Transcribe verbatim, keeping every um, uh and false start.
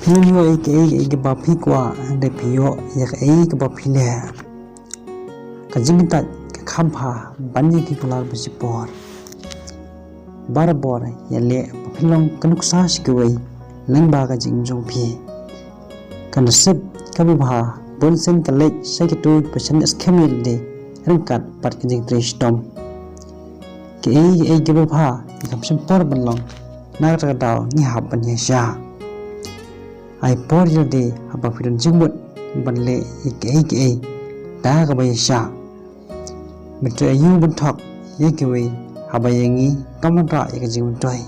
Ngim ïoh ïa kaei kaei kaba phi kwah, hynrei phi ïoh ïa kaei kaba phi leh. Ka jingkyntait ka kham bha ban ïa ki kular ba shipor. Barabor ïaleh ba phin long ka nuksa sha kiwei lyngba ka jingim jong phi. Ka nasib kaba bha bun sien ka leit sha kito kiba shaniah skhem ïa lade ryngkat bad ka jingtrei shitom. Kaei kaei kaba bha ngi kham shim por ban long, na kata ka daw ngi hap ban ïaishah. Ai por ïa lade haba phi don jingmut ban leh ïa kaei kaei da kaba ïaishah. Mynta aiu ban thok ïa kiwei, haba ïa ngi kam wanrah ïa ka jingmyntoi.